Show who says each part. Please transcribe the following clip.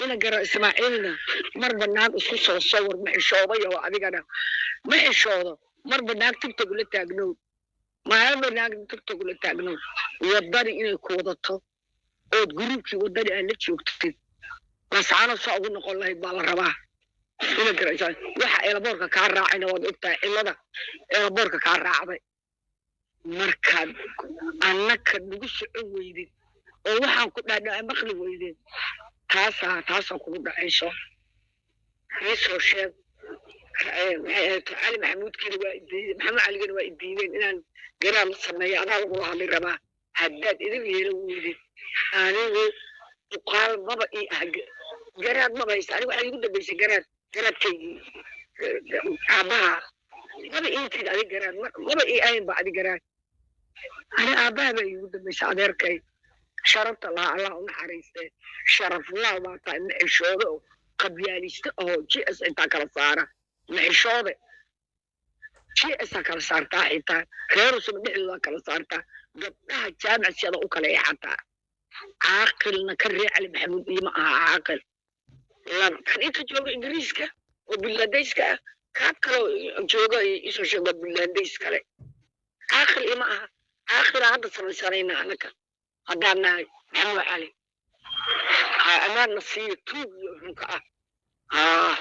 Speaker 1: Ina gara Ismaaciilna marba naag isku soo sawir. Ma xishooday oo adigana ma xishoodo? Marba naag TikTok la taagnow, maalba naag TikTok la taagnow. Wadani inay ku wadato ood gruubkii Wadani aad la joogtid, Laascaano saa ugu noqon lahayd baa la rabaa. Ina gara Ismaaciil, waxa eelaboorka kaa raacayna waad ogtahay, cillada eelaboorka kaa raacday. Markaad annaka nagu socon weydid oo waxaan ku dhaadhaa maqli weydid, taasaa kugu dhacayso. Iisoo sheeg, maxay ahayd? Cali Maxamuudkiina waa idiideen, Maxamed Caligana waa idiideen inaan garaad la sameeyo. Adaa lagula hadli rabaa. Haddaad idin yeelan weydid, anigu uqaal maba ii ah, garaad maba haysta. Anigu waxaa iigu dambaysay garaad, garaadkaygii aabbaha maba ii tid. Adig garaad maba ii ahayn ba adig garaad. Ani aabbaha baa iigu dambaysay, adeerkay sharafta lahaa, Allah u naxariistee. Sharaflaa baa tahay, maxishoode oo qabyaaliste oo GS intaa kala saara. Maxishoode GS aa kala saartaa, xitaa reerusuma dhexdooda kala saartaa, gabdhaha Jaamac siyada u kala eexataa. Caaqilna ka ree Cali Maxamuud iyo ma aha caaqil. Laba kan inta jooga Ingiriiska oo Buntlandayska ah, kaa kaloo jooga isoo sheeg, waa Buntlandays kale. Caaqil ima aha. Caaqilaa hadda samaysanayna anaka haddaan nahay Maxamed Cali. Ha amaanna siiyo tuug iyo xunka ah.